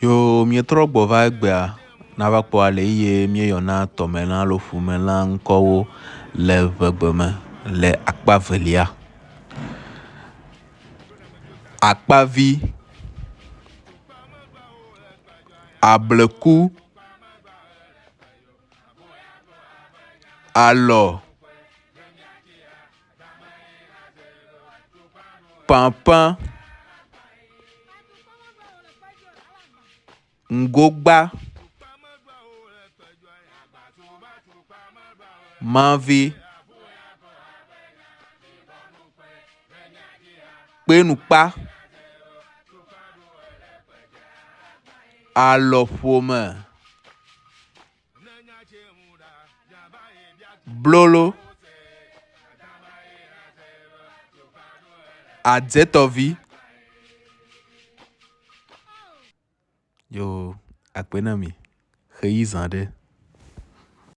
Yoo mietrɔ gbɔ va egbea nava kpɔ ale ye míeyɔna tɔmelã alo ƒumelã ŋkɔwo le ŋegbe me le akpa velia. Akpavi, ableku, alɔ, pãpã, ŋgogba, mavi, kpenukpa, alɔƒome, blolo, adzetɔvi. Yoo, akpe na mi. Xeyi zã ɖe.